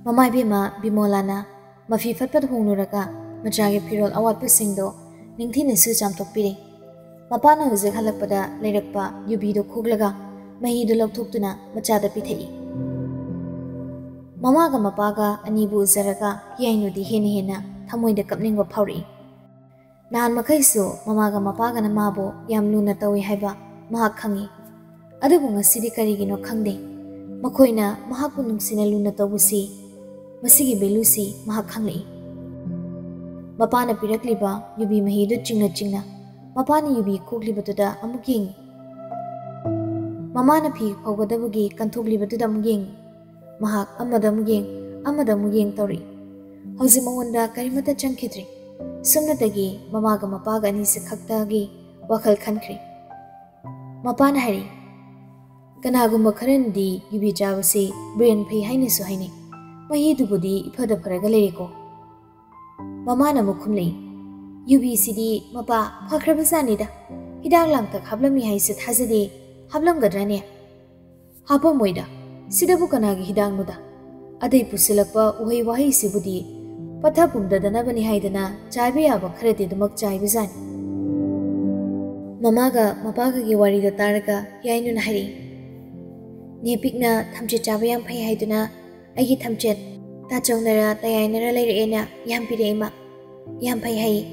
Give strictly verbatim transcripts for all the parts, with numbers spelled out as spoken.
ꯃꯃꯥ ꯏꯕꯦꯝꯃ ꯕꯤꯃꯣꯂꯥꯅ ꯃꯐꯤ ꯐꯠ ꯐꯠ ꯍꯣꯡꯂꯨꯔꯒ ꯃꯆꯥꯒꯤ ꯐꯤꯔꯣꯜ ꯑꯋꯥꯠꯄꯁꯤꯡꯗꯣ ꯅꯤꯡꯊꯤꯅꯁꯨ ꯆꯥꯝꯊꯣꯛꯄꯤꯔꯦ꯫ ꯃꯄꯥꯅ ꯍꯧꯖꯤꯛ ꯍꯜꯂꯛꯄꯗ ꯂꯩꯔꯛꯄ ꯌꯨꯕꯤꯗꯨ ꯈꯣꯛꯂꯒ ꯃꯍꯤꯗꯨ ꯂꯧꯊꯣꯛꯇꯨꯅ ꯃꯆꯥꯗ ꯄꯤꯊꯛꯏ꯫ ꯃꯃꯥꯒ ꯃꯄꯥꯒ ꯑꯅꯤꯕꯨ ꯎꯖꯔꯒ ꯍꯤꯌꯥꯏꯅꯨꯗꯤ ꯍꯦꯟꯅ ꯍꯦꯟꯅ ꯊꯃꯣꯏꯗ ꯀꯞꯅꯤꯡꯕ ꯐꯥꯎꯔꯛꯏ꯫ ꯅꯍꯥꯟ ꯃꯈꯩꯁꯨ ꯃꯃꯥꯒ ꯃꯄꯥꯒꯅ ꯃꯥꯕꯨ ꯌꯥꯝ ꯂꯨꯅ ꯇꯧꯏ ꯍꯥꯏꯕ ꯃꯍꯥꯛ ꯈꯪꯏ꯫ ꯑꯗꯨꯕꯨ ꯉꯁꯤꯗꯤ ꯀꯔꯤꯒꯤꯅꯣ ꯈꯪꯗꯦ, ꯃꯈꯣꯏꯅ ꯃꯍꯥꯛꯄꯨ ꯅꯨꯡꯁꯤꯅ ꯂꯨꯅ ꯇꯧꯕꯁꯤ, ꯃꯁꯤꯒꯤ ꯚꯦꯂꯨꯁꯤ ꯃꯍꯥꯛ ꯈꯪꯂꯛꯏ꯫ ꯃꯄꯥꯅ ꯄꯤꯔꯛꯂꯤꯕ ꯌꯨꯕꯤ ꯃꯍꯤꯗꯨ ꯆꯤꯡꯅ ꯆꯤꯡꯅ ꯃꯄꯥꯅ ꯌꯨꯕꯤ ꯈꯣꯛꯂꯤꯕꯗꯨꯗ ꯑꯃꯨꯛ ꯌꯦꯡꯏ꯫ ꯃꯃꯥꯅ ꯐꯤ ꯐꯧꯒꯗꯕꯒꯤ ꯀꯟꯊꯣꯛꯂꯤꯕꯗꯨꯗ ꯑꯃꯨꯛ ꯌꯦꯡꯏ꯫ ꯃꯍꯥꯛ ꯑꯃꯗ ꯑꯃꯨꯛ ꯌꯦꯡ, ꯑꯃꯗ ꯑꯃꯨꯛ ꯌꯦꯡ ꯇꯧꯔꯛꯏ꯫ ꯍꯧꯖꯤꯛ ꯃꯉꯣꯟꯗ ꯀꯔꯤꯃꯠꯇ ꯆꯪꯈꯤꯗ꯭ꯔꯤ꯫ ꯁꯨꯞꯅꯇꯒꯤ ꯃꯃꯥꯒ ꯃꯄꯥꯒ ꯑꯅꯤꯁꯤ ꯈꯛꯇꯒꯤ ꯋꯥꯈꯜ ꯈꯟꯈ꯭ꯔꯦ꯫ ꯃꯄꯥꯅ ꯍꯥꯏꯔꯛꯏ, "ꯀꯅꯥꯒꯨꯝꯕ ꯈꯔꯅꯗꯤ ꯌꯨꯕꯤ ꯆꯥꯕꯁꯤ ꯕ꯭ꯔꯦꯟ ꯐꯩ ꯍꯥꯏꯅꯁꯨ ꯍꯥꯏꯅꯩ꯫ ꯃꯍꯤꯗꯨꯕꯨꯗꯤ ꯏꯐꯗ ꯐꯔꯒ ꯂꯩꯔꯦꯀꯣ?" ꯃꯃꯥꯅ ꯑꯃꯨꯛ ꯈꯨꯝꯂꯛꯏ, "ꯌꯨꯕꯤꯁꯤꯗꯤ ꯃꯄꯥ ꯐꯈ꯭ꯔꯕꯖꯥꯠꯅꯤꯗ꯫ ꯍꯤꯗꯥꯛ ꯂꯥꯡꯊꯛ ꯍꯥꯞꯂꯝꯃꯤ ꯍꯥꯏꯁꯦ ꯊꯥꯖꯗꯦ, ꯍꯥꯞꯂꯝꯒꯗ꯭ꯔꯅꯦ? ꯍꯥꯞꯄꯝꯃꯣꯏꯗ, ꯁꯤꯗꯕꯨ ꯀꯅꯥꯒꯤ ꯍꯤꯗꯥꯛꯅꯣꯗ? ꯑꯗꯩ ꯄꯨꯁꯤꯜꯂꯛꯄ ꯎꯍꯩ ꯋꯥꯍꯩꯁꯤꯕꯨꯗꯤ ꯄꯠꯊ ꯄꯨꯝꯗꯗꯅꯕꯅꯤ ꯍꯥꯏꯗꯅ ꯆꯥꯏꯕ ꯌꯥꯕ ꯈꯔꯗꯤ ꯑꯗꯨꯃꯛ ꯆꯥꯏꯕꯖꯥꯠꯅꯤ꯫" ꯃꯃꯥꯒ ꯃꯄꯥꯒꯒꯤ ꯋꯥꯔꯤꯗꯣ ꯇꯥꯔꯒ ꯍꯤꯌꯥꯏꯅꯨꯅ ꯍꯥꯏꯔꯛꯏ, "ꯅꯦꯄꯤꯛꯅ ꯊꯝꯆꯦꯠ ꯆꯥꯕ ꯌꯥꯝ ꯐꯩ ꯍꯥꯏꯗꯨꯅ ꯑꯩꯒꯤ ꯊꯝꯆꯦꯠ ꯇꯥꯆꯧꯅꯔ ꯇꯌꯥꯏꯅꯔ ꯂꯩꯔꯛꯑꯦꯅ ꯌꯥꯝ ꯄꯤꯔꯛꯑꯦ ꯏꯃꯥ꯫ ꯌꯥꯝ ꯐꯩ ꯍꯥꯏꯌꯦ꯫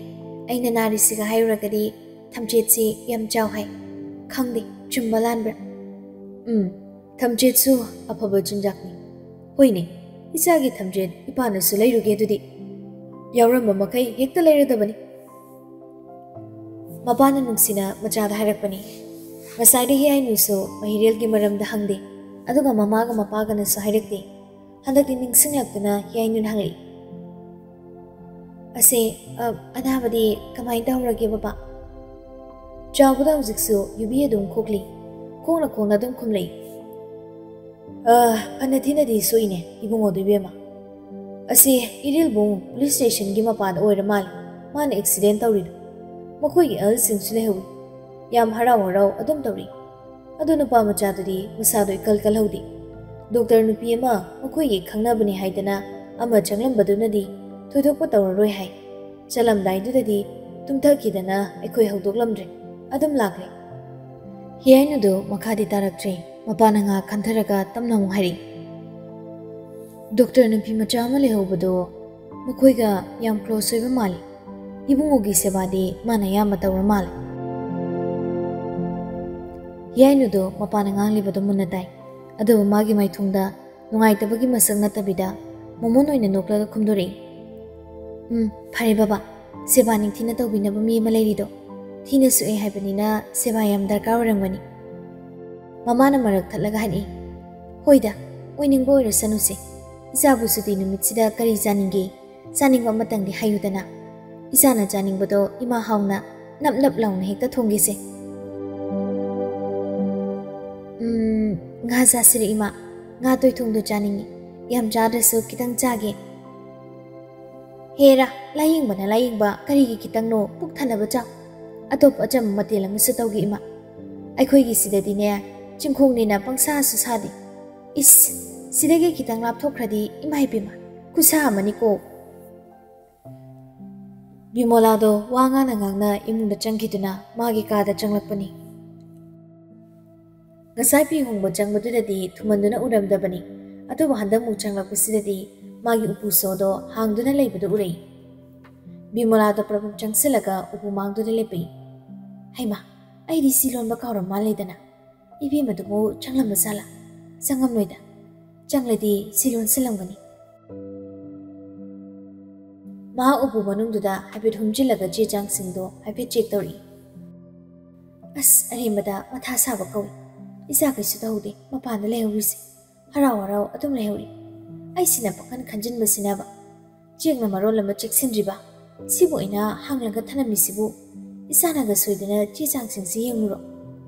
ꯑꯩꯅ ꯅꯥꯔꯤꯁꯤꯒ ꯍꯥꯏꯔꯨꯔꯒꯗꯤ ꯊꯝꯆꯦꯠꯁꯤ ꯌꯥꯝ ꯆꯥꯎ ꯍꯥꯏ꯫ ꯈꯪꯗꯦ, ꯆꯨꯝꯕ ꯂꯥꯟꯕ꯭ꯔꯥ?" "ꯎꯝ, ꯊꯝꯆꯦꯠꯁꯨ ꯑꯐꯕ ꯆꯤꯟꯖꯥꯛꯅꯤ꯫ ꯍꯣꯏꯅꯦ, ꯏꯆꯥꯒꯤ ꯊꯝꯆꯦꯠ ꯏꯄꯥꯅꯁꯨ ꯂꯩꯔꯨꯒꯦ ꯑꯗꯨꯗꯤ꯫ ꯌꯥꯎꯔꯝꯕ ꯃꯈꯩ ꯍꯦꯛꯇ ꯂꯩꯔꯗꯕꯅꯤ꯫" ꯃꯄꯥꯅ ꯅꯨꯡꯁꯤꯅ ꯃꯆꯥꯗ ꯍꯥꯏꯔꯛꯄꯅꯤ꯫ ꯉꯁꯥꯏꯗꯒꯤ ꯑꯩꯅꯁꯨ ꯃꯍꯤꯔꯦꯜꯒꯤ ꯃꯔꯝꯗ ꯍꯪꯗꯦ, ꯑꯗꯨꯒ ꯃꯃꯥꯒ ꯃꯄꯥꯒꯅꯁꯨ ꯍꯥꯏꯔꯛꯇꯦ꯫ ꯍꯟꯗꯛꯇꯤ ꯅꯤꯡꯁꯤꯡꯂꯛꯇꯨꯅ ꯍꯤꯌꯥꯏꯅꯨꯅ ꯍꯪꯂꯛꯏ, "ꯑꯁꯦ, ꯑ, ꯑꯅꯥꯕꯗꯤ ꯀꯃꯥꯏꯅ ꯇꯧꯔꯒꯦ ꯕꯕꯥ?" "ꯆꯥꯎꯕꯗ ꯍꯧꯖꯤꯛꯁꯨ ꯌꯨꯕꯤ ꯑꯗꯨꯝ ꯈꯣꯛꯂꯤ꯫ ꯈꯣꯡꯅ ꯈꯣꯡꯅ ꯑꯗꯨꯝ ꯈꯨꯝꯂꯛꯏ꯫" "ꯑ, ꯐꯅ ꯊꯤꯅꯗꯤ ꯁꯣꯛꯏꯅꯦ ꯏꯕꯨꯡꯉꯣꯗꯣ ꯏꯕꯦꯝꯃ꯫ ꯑꯁꯤ ꯏꯔꯤꯜꯕꯨꯡ ꯄꯨꯂꯤꯁ ꯁ꯭ꯇꯦꯁꯟꯒꯤ ꯃꯄꯥꯗ ꯑꯣꯏꯔ ꯃꯥꯜꯂꯦ ꯃꯥꯅ ꯑꯦꯛꯁꯤꯗꯦꯟ ꯇꯧꯔꯤꯗꯣ꯫ ꯃꯈꯣꯏꯒꯤ ꯑꯍꯜꯁꯤꯡꯁꯨ ꯂꯩꯍꯧꯏ꯫ ꯌꯥꯝ ꯍꯔꯥꯎ ꯍꯔꯥꯎ ꯑꯗꯨꯝ ꯇꯧꯔꯤ꯫ ꯑꯗꯨ ꯅꯨꯄꯥ ꯃꯆꯥꯗꯨꯗꯤ ꯃꯁꯥꯗꯣ ꯏꯀꯜ ꯀꯜꯍꯧꯗꯦ꯫ ꯗꯣꯛꯇꯔ ꯅꯨꯄꯤ ꯑꯃ ꯃꯈꯣꯏꯒꯤ ꯈꯪꯅꯕꯅꯤ ꯍꯥꯏꯗꯅ ꯑꯃ ꯆꯪꯂꯝꯕꯗꯨꯅꯗꯤ ꯊꯣꯏꯗꯣꯛꯄ ꯇꯧꯔꯔꯣꯏ ꯍꯥꯏ꯫ ꯆꯠꯂꯝꯗꯥꯏꯗꯨꯗꯗꯤ ꯇꯨꯝꯊꯈꯤꯗꯅ ꯑꯩꯈꯣꯏ ꯍꯧꯗꯣꯛꯂꯝꯗ꯭ꯔꯦ, ꯑꯗꯨꯝ ꯂꯥꯛꯂꯦ꯫ ꯍꯤꯌꯥꯏꯅꯨꯗꯨ ꯃꯈꯥꯗꯤ ꯇꯥꯔꯛꯇ꯭ꯔꯦ꯫ ꯃꯄꯥꯅ ꯉꯥꯏꯍꯥꯛ ꯈꯟꯊꯔꯒ ꯇꯞꯅ ꯑꯃꯨꯛ ꯍꯥꯏꯔꯛꯏ, "ꯗꯣꯛꯇꯔ ꯅꯨꯄꯤ ꯃꯆꯥ ꯑꯃ ꯂꯩꯍꯧꯕꯗꯣ ꯃꯈꯣꯏꯒ ꯌꯥꯝ ꯀ꯭ꯂꯣꯁ ꯑꯣꯏꯕ ꯃꯥꯜꯂꯤ꯫ ꯏꯕꯨꯡꯉꯣꯒꯤ ꯁꯦꯕꯥꯗꯤ ꯃꯥꯅ ꯑꯌꯥꯝꯕ ꯇꯧꯔ ꯃꯥꯜꯂꯦ꯫" ꯍꯤꯌꯥꯏꯅꯨꯗꯣ ꯃꯄꯥꯅ ꯉꯥꯡꯂꯤꯕꯗꯣ ꯃꯨꯟꯅ ꯇꯥꯏ, ꯑꯗꯨꯕꯨ ꯃꯥꯒꯤ ꯃꯥꯏꯊꯣꯡꯗ ꯅꯨꯡꯉꯥꯏꯇꯕꯒꯤ ꯃꯁꯛ ꯅꯠꯇꯕꯤꯗ ꯃꯣꯃꯣꯟ ꯑꯣꯏꯅ ꯅꯣꯛꯂꯒ ꯈꯨꯝꯗꯣꯔꯛꯏ, "ꯎꯝ, ꯐꯔꯦ ꯕꯕꯥ, ꯁꯦꯕꯥ ꯅꯤꯡꯊꯤꯅ ꯇꯧꯕꯤꯅꯕ ꯃꯤ ꯑꯃ ꯂꯩꯔꯤꯗꯣ꯫ ꯊꯤꯅ ꯁꯣꯛꯑꯦ ꯍꯥꯏꯕꯅꯤꯅ ꯁꯦꯕꯥ ꯌꯥꯝ ꯗꯔꯀꯥꯔ ꯑꯣꯏꯔꯝꯒꯅꯤ꯫" ꯃꯃꯥꯅ ꯃꯔꯛ ꯊꯠꯂꯒ ꯍꯥꯏꯔꯛꯏ, "ꯍꯣꯏꯗ, ꯑꯣꯏꯅꯤꯡꯕ ꯑꯣꯏꯔꯁꯅꯨꯁꯦ꯫ ꯏꯆꯥꯕꯨ ꯁꯨꯇꯤ ꯅꯨꯃꯤꯠꯁꯤꯗ ꯀꯔꯤ ꯆꯥꯅꯤꯡꯒꯦ? ꯆꯥꯅꯤꯡꯕ ꯑꯃꯇꯪꯗꯤ ꯍꯥꯏꯌꯨꯗꯅ꯫ ꯏꯆꯥꯅ ꯆꯥꯅꯤꯡꯕꯗꯣ ꯏꯃꯥ ꯍꯥꯎꯅ ꯅꯞ ꯅꯞ ꯂꯥꯎꯅ ꯍꯦꯛꯇ ꯊꯣꯡꯒꯦꯁꯦ꯫" "ꯎꯝ, ꯉꯥ ꯆꯥꯁꯤꯔ ꯏꯃꯥ? ꯉꯥ ꯇꯣꯏꯊꯣꯡꯗꯣ ꯆꯥꯅꯤꯡꯉꯤ꯫ ꯌꯥꯝ ꯆꯥꯗ꯭ꯔꯁꯨ ꯈꯤꯇꯪ ꯆꯥꯒꯦ꯫" "ꯍꯦꯔꯥ, ꯂꯥꯏꯌꯦꯡꯕꯅ ꯂꯥꯏꯌꯦꯡꯕ, ꯀꯔꯤꯒꯤ ꯈꯤꯇꯪꯅꯣ? ꯄꯨꯛ ꯊꯟꯅꯕ ꯆꯥꯎ꯫ ꯑꯇꯣꯞꯄ ꯑꯆꯝꯕ ꯃꯊꯦꯜ ꯑꯃꯁꯨ ꯇꯧꯒꯦ ꯏꯃꯥ꯫ ꯑꯩꯈꯣꯏꯒꯤ ꯁꯤꯗꯗꯤꯅꯦ, ꯆꯤꯡꯈꯣꯡꯅꯤꯅ ꯄꯪꯁꯥꯁꯨ ꯁꯥꯗꯦ꯫ ꯏꯁ, ꯁꯤꯗꯒꯤ ꯈꯤꯇꯪ ꯂꯥꯞꯊꯣꯛꯈ꯭ꯔꯗꯤ ꯏꯃꯥ ꯏꯕꯦꯝꯃ, ꯈꯨꯁꯥ ꯑꯃꯅꯤꯀꯣ꯫" ꯕꯤꯃꯣꯂꯥꯗꯣ ꯋꯥ ꯉꯥꯡꯅ ꯉꯥꯡꯅ ꯏꯃꯨꯡꯗ ꯆꯪꯈꯤꯗꯨꯅ ꯃꯥꯒꯤ ꯀꯥꯗ ꯆꯪꯂꯛꯄꯅꯤ꯫ ꯉꯁꯥꯏ ꯐꯤ ꯍꯣꯡꯕ ꯆꯪꯕꯗꯨꯗꯗꯤ ꯊꯨꯃꯟꯗꯨꯅ ꯎꯔꯝꯗꯕꯅꯤ, ꯑꯗꯨꯕꯨ ꯍꯟꯗꯛꯃꯨꯛ ꯆꯪꯂꯛꯄꯁꯤꯗꯗꯤ ꯃꯥꯒꯤ ꯎꯄꯨ ꯁꯣꯗꯣ ꯍꯥꯡꯗꯨꯅ ꯂꯩꯕꯗꯨ ꯎꯔꯛꯏ꯫ ꯕꯤꯃꯣꯂꯥꯗꯣ ꯄ꯭ꯔꯞ ꯄ꯭ꯔꯞ ꯆꯪꯁꯤꯜꯂꯒ ꯎꯄꯨ ꯃꯥꯡꯗꯨꯗ ꯂꯦꯞꯄꯛꯏ꯫ "ꯍꯩꯃꯥ, ꯑꯩꯗꯤ ꯁꯤ ꯂꯣꯟꯕ ꯀꯥꯎꯔꯝ ꯃꯥꯜꯂꯦꯗꯅ꯫ ꯏꯕꯦꯝꯃꯗꯨꯕꯨ ꯆꯪꯂꯝꯕ ꯖꯥꯠꯂꯥ? ꯆꯪꯉꯝꯂꯣꯏꯗ꯫ ꯆꯪꯂꯗꯤ ꯁꯤ ꯂꯣꯟꯁꯤꯜꯂꯝꯒꯅꯤ꯫" ꯃꯍꯥꯛ ꯎꯄꯨ ꯃꯅꯨꯡꯗꯨꯗ ꯍꯥꯏꯐꯦꯠ ꯍꯨꯝꯖꯤꯜꯂꯒ ꯆꯦ ꯆꯥꯡꯁꯤꯡꯗꯣ ꯍꯥꯏꯐꯦꯠ ꯆꯦꯛ ꯇꯧꯔꯛꯏ꯫ "ꯑꯁ, ꯑꯔꯦꯝꯕꯗ ꯃꯊꯥ ꯁꯥꯕ ꯀꯧꯏ꯫ ꯏꯆꯥ ꯀꯩꯁꯨ ꯇꯧꯍꯧꯗꯦ ꯃꯄꯥꯟꯗ ꯂꯩꯍꯧꯔꯤꯁꯦ꯫ ꯍꯔꯥꯎ ꯍꯔꯥꯎ ꯑꯗꯨꯝ ꯂꯩꯍꯧꯔꯤ꯫ ꯑꯩꯁꯤꯅ ꯄꯥꯈꯟ ꯈꯟꯖꯤꯟꯕꯁꯤꯅꯕ꯫ ꯆꯦꯛꯅ ꯃꯔꯣꯜ ꯑꯃ ꯆꯦꯛꯁꯤꯟꯗ꯭ꯔꯤꯕ꯫ ꯁꯤꯕꯨ ꯑꯩꯅ ꯍꯥꯡꯂꯒ ꯊꯅꯝꯃꯤꯁꯤꯕꯨ꯫ ꯏꯆꯥꯅꯒ ꯁꯣꯏꯗꯅ ꯆꯦ ꯆꯥꯡꯁꯤꯡꯁꯤ ꯌꯦꯡꯂꯨꯔꯣ꯫"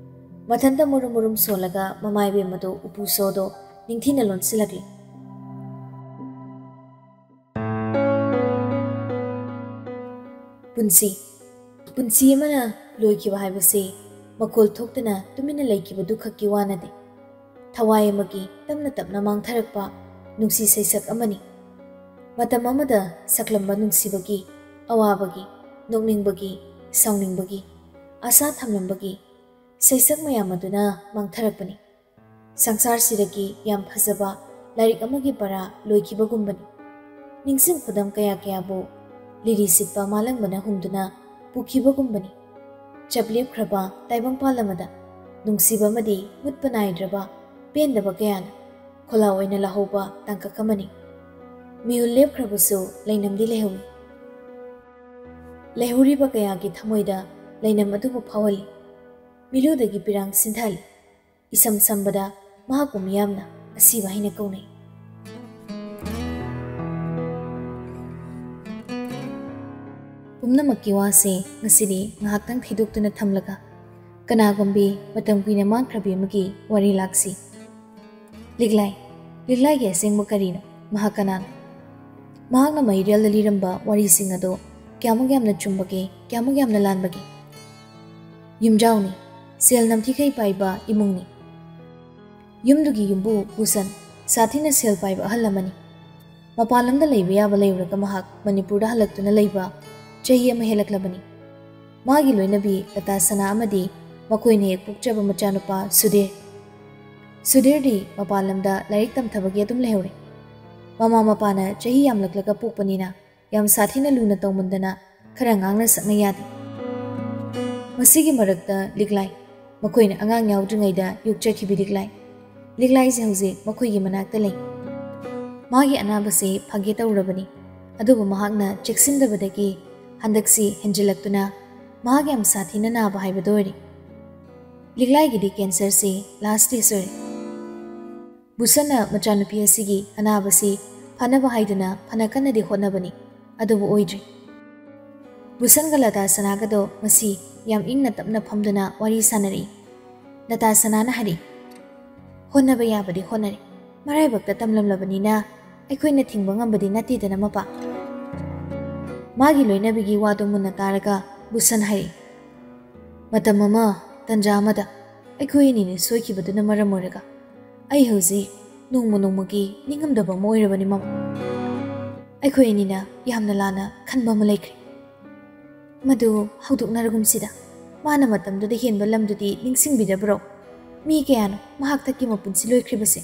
ꯃꯊꯟꯇ ꯃꯨꯔꯨꯝ ꯃꯨꯔꯨꯝ ꯁꯣꯜꯂꯒ ꯃꯃꯥ ꯏꯕꯦꯝꯃꯗꯣ ꯎꯄꯨ ꯁꯣꯗꯣ ꯅꯤꯡꯊꯤꯅ ꯂꯣꯟꯁꯤꯜꯂꯛꯂꯤ꯫ ꯄꯨꯟꯁꯤ, ꯄꯨꯟꯁꯤ ꯑꯃꯅ ꯂꯣꯏꯈꯤꯕ ꯍꯥꯏꯕꯁꯤ ꯃꯈꯣꯜ ꯊꯣꯛꯇꯅ ꯇꯨꯃꯤꯟꯅ ꯂꯩꯈꯤꯕꯗꯨ ꯈꯛꯀꯤ ꯋꯥ ꯅꯠꯇꯦ꯫ ꯊꯋꯥꯏ ꯑꯃꯒꯤ ꯇꯞꯅ ꯇꯞꯅ ꯃꯥꯡꯊꯔꯛꯄ ꯅꯨꯡꯁꯤ ꯁꯩꯁꯛ ꯑꯃꯅꯤ꯫ ꯃꯇꯝ ꯑꯃꯗ ꯁꯛꯂꯝꯕ ꯅꯨꯡꯁꯤꯕꯒꯤ, ꯑꯋꯥꯕꯒꯤ, ꯅꯣꯛꯅꯤꯡꯕꯒꯤ, ꯁꯥꯎꯅꯤꯡꯕꯒꯤ, ꯑꯁꯥ ꯊꯝꯂꯝꯕꯒꯤ ꯁꯩꯁꯛ ꯃꯌꯥꯝ ꯑꯗꯨꯅ ꯃꯥꯡꯊꯔꯛꯄꯅꯤ꯫ ꯁꯪꯁꯥꯔꯁꯤꯗꯒꯤ ꯌꯥꯝ ꯐꯖꯕ ꯂꯥꯏꯔꯤꯛ ꯑꯃꯒꯤ ꯄꯔꯥ ꯂꯣꯏꯈꯤꯕꯒꯨꯝꯕꯅꯤ꯫ ꯅꯤꯡꯁꯤꯡ ꯈꯨꯗꯝ ꯀꯌꯥ ꯀꯌꯥꯕꯨ ꯂꯤꯔꯤ ꯁꯤꯠꯄ ꯃꯥꯂꯪꯕꯅ ꯍꯨꯝꯗꯨꯅ ꯄꯨꯈꯤꯕꯒꯨꯝꯕꯅꯤ꯫ ꯆꯞ ꯂꯦꯞꯈ꯭ꯔꯕ ꯇꯥꯏꯕꯪꯄꯥꯜ ꯑꯃꯗ ꯅꯨꯡꯁꯤꯕ ꯑꯃꯗꯤ ꯃꯨꯠꯄ ꯅꯥꯏꯗ꯭ꯔꯕ ꯄꯦꯟꯗꯕ ꯀꯌꯥꯅ ꯈꯣꯜꯂꯥꯎ ꯑꯣꯏꯅ ꯂꯥꯍꯧꯕ ꯇꯥꯡꯀꯛ ꯑꯃꯅꯤ꯫ ꯃꯤꯍꯨꯜ ꯂꯦꯞꯈ꯭ꯔꯕꯁꯨ ꯂꯩꯅꯝꯗꯤ ꯂꯩꯍꯧꯏ꯫ ꯂꯩꯍꯧꯔꯤꯕ ꯀꯌꯥꯒꯤ ꯊꯃꯣꯏꯗ ꯂꯩꯅꯝ ꯑꯗꯨꯕꯨ ꯐꯥꯎꯍꯜꯂꯤ꯫ ꯃꯤꯂꯨꯗꯒꯤ ꯄꯤꯔꯥꯡ ꯁꯤꯟꯊꯍꯜꯂꯤ꯫ ꯏꯁꯝ ꯁꯝꯕꯗ ꯃꯍꯥꯛꯄꯨ ꯃꯤꯌꯥꯝꯅ ꯑꯁꯤꯕ ꯍꯥꯏꯅ ꯀꯧꯅꯩ꯫ ꯄꯨꯝꯅꯃꯛꯀꯤ ꯋꯥꯁꯦ ꯉꯁꯤꯗꯤ ꯉꯥꯏꯍꯥꯛꯇꯪ ꯊꯩꯗꯣꯛꯇꯨꯅ ꯊꯝꯂꯒ ꯀꯅꯥꯒꯨꯝꯕꯤ ꯃꯇꯝ ꯀꯨꯏꯅ ꯃꯥꯡꯈ꯭ꯔꯕꯤ ꯑꯃꯒꯤ ꯋꯥꯔꯤ ꯂꯥꯛꯁꯤ꯫ ꯂꯤꯛꯂꯥꯏ꯫ ꯂꯤꯛꯂꯥꯏꯒꯤ ꯑꯁꯦꯡꯕ ꯀꯔꯤꯅꯣ? ꯃꯍꯥꯛ ꯀꯅꯥꯅꯣ? ꯃꯍꯥꯛꯅ ꯃꯩꯔꯦꯜꯗ ꯂꯤꯔꯝꯕ ꯋꯥꯔꯤꯁꯤꯡ ꯑꯗꯣ ꯀꯌꯥꯃꯨꯛ ꯌꯥꯝꯅ ꯆꯨꯝꯕꯒꯦ, ꯀꯌꯥꯃꯨꯛ ꯌꯥꯝꯅ ꯂꯥꯟꯕꯒꯦ? ꯌꯨꯝꯖꯥꯎꯅꯤ, ꯁꯦꯜ ꯅꯝꯊꯤꯈꯩ ꯄꯥꯏꯕ ꯏꯃꯨꯡꯅꯤ꯫ ꯌꯨꯝꯗꯨꯒꯤ ꯌꯨꯝꯕꯨ ꯚꯨꯁꯟ ꯁꯥꯊꯤꯅ ꯁꯦꯜ ꯄꯥꯏꯕ ꯑꯍꯜ ꯑꯃꯅꯤ꯫ ꯃꯄꯥꯟ ꯂꯝꯗ ꯂꯩꯕ ꯌꯥꯕ ꯂꯩꯔꯨꯔꯒ ꯃꯍꯥꯛ ꯃꯅꯤꯄꯨꯔꯗ ꯍꯜꯂꯛꯇꯨꯅ ꯂꯩꯕ ꯆꯍꯤ ꯑꯃ ꯍꯦꯜꯂꯛꯂꯕꯅꯤ꯫ ꯃꯥꯒꯤ ꯂꯣꯏꯅꯕꯤ ꯂꯇꯥ ꯁꯅꯥ ꯑꯃꯗꯤ ꯃꯈꯣꯏꯅ ꯍꯦꯛ ꯄꯣꯛꯆꯕ ꯃꯆꯥꯅꯨꯄꯥ ꯁꯨꯙꯤꯔ꯫ ꯁꯨꯙꯤꯔꯗꯤ ꯃꯄꯥꯟ ꯂꯝꯗ ꯂꯥꯏꯔꯤꯛ ꯇꯝꯊꯕꯒꯤ ꯑꯗꯨꯝ ꯂꯩꯍꯧꯔꯦ꯫ ꯃꯃꯥ ꯃꯄꯥꯅ ꯆꯍꯤ ꯌꯥꯝꯂꯛꯂꯒ ꯄꯣꯛꯄꯅꯤꯅ ꯌꯥꯝ ꯁꯥꯊꯤꯅ ꯂꯨꯅ ꯇꯧꯃꯟꯗꯅ ꯈꯔ ꯉꯥꯡꯅ ꯁꯛꯅ ꯌꯥꯗꯦ꯫ ꯃꯁꯤꯒꯤ ꯃꯔꯛꯇ ꯂꯤꯛꯂꯥꯏ, ꯃꯈꯣꯏꯅ ꯑꯉꯥꯡ ꯌꯥꯎꯗ꯭ꯔꯤꯉꯩꯗ ꯌꯣꯛꯆꯈꯤꯕꯤ ꯂꯤꯛꯂꯥꯏ꯫ ꯂꯤꯛꯂꯥꯏꯁꯦ ꯍꯧꯖꯤꯛ ꯃꯈꯣꯏꯒꯤ ꯃꯅꯥꯛꯇ ꯂꯩ꯫ ꯃꯥꯒꯤ ꯑꯅꯥꯕꯁꯦ ꯐꯒꯦ ꯇꯧꯔꯕꯅꯤ, ꯑꯗꯨꯕꯨ ꯃꯍꯥꯛꯅ ꯆꯦꯛꯁꯤꯟꯗꯕꯗꯒꯤ ꯍꯟꯗꯛꯁꯤ ꯍꯦꯟꯖꯤꯜꯂꯛꯇꯨꯅ ꯃꯍꯥꯛ ꯌꯥꯝ ꯁꯥꯊꯤꯅ ꯅꯥꯕ ꯍꯥꯏꯕꯗꯨ ꯑꯣꯏꯔꯦ꯫ ꯂꯤꯛꯂꯥꯏꯒꯤꯗꯤ ꯀꯦꯟꯁꯔꯁꯤ ꯂꯥꯁ ꯁ꯭ꯇꯦꯖ ꯑꯣꯏꯔꯦ꯫ ꯕꯨꯁꯟꯅ ꯃꯆꯥꯅꯨꯄꯤ ꯑꯁꯤꯒꯤ ꯑꯅꯥꯕꯁꯤ ꯐꯅꯕ ꯍꯥꯏꯗꯨꯅ ꯐꯅ ꯀꯟꯅꯗꯤ ꯍꯣꯠꯅꯕꯅꯤ, ꯑꯗꯨꯕꯨ ꯑꯣꯏꯗ꯭ꯔꯤ꯫ ꯕꯨꯁꯟꯒ ꯂꯇꯥ ꯁꯅꯥꯒꯗꯣ ꯉꯁꯤ ꯌꯥꯝ ꯏꯪꯅ ꯇꯞꯅ ꯐꯝꯗꯨꯅ ꯋꯥꯔꯤ ꯁꯥꯟꯅꯔꯛꯏ꯫ ꯂꯇꯥ ꯁꯅꯥꯅ ꯍꯥꯏꯔꯤ, "ꯍꯣꯠꯅꯕ ꯌꯥꯕꯗꯤ ꯍꯣꯠꯅꯔꯦ, ꯃꯔꯥꯏꯕꯛꯇ ꯇꯝꯂꯝꯂꯕꯅꯤꯅ ꯑꯩꯈꯣꯏꯅ ꯊꯤꯡꯕ ꯉꯝꯕꯗꯤ ꯅꯠꯇꯦꯗꯅ ꯃꯄꯥ?" ꯃꯥꯒꯤ ꯂꯣꯏꯅꯕꯤꯒꯤ ꯋꯥꯗꯨ ꯃꯨꯟꯅ ꯇꯥꯔꯒ ꯕꯨꯁꯟ ꯍꯥꯏꯔꯛꯏ, "ꯃꯇꯝ ꯑꯃ, ꯇꯟꯖꯥ ꯑꯃꯗ ꯑꯩꯈꯣꯏ ꯑꯅꯤꯅ ꯁꯣꯏꯈꯤꯕꯗꯨꯅ ꯃꯔꯝ ꯑꯣꯏꯔꯒ ꯑꯩ ꯍꯧꯖꯤꯛ ꯅꯣꯡꯃ ꯅꯣꯡꯃꯒꯤ ꯅꯤꯡꯉꯝꯗꯕ ꯑꯃ ꯑꯣꯏꯔꯕꯅꯤ, ꯃꯃꯥ꯫ ꯑꯩꯈꯣꯏ ꯑꯅꯤꯅ ꯌꯥꯝꯅ ꯂꯥꯟꯅ ꯈꯟꯕ ꯑꯃ ꯂꯩꯈ꯭ꯔꯦ꯫ ꯃꯗꯨ ꯍꯧꯗꯣꯛꯅꯔꯒꯨꯝꯁꯤꯗ꯫ ꯃꯥꯅ ꯃꯇꯝꯗꯨꯗ ꯍꯦꯟꯕ ꯂꯝꯗꯨꯗꯤ ꯅꯤꯡꯁꯤꯡꯕꯤꯗꯕ꯭ꯔꯣ? ꯃꯤ ꯀꯌꯥꯅꯣ ꯃꯍꯥꯛꯇꯒꯤ ꯃꯄꯨꯟꯁꯤ ꯂꯣꯏꯈ꯭ꯔꯤꯕꯁꯦ?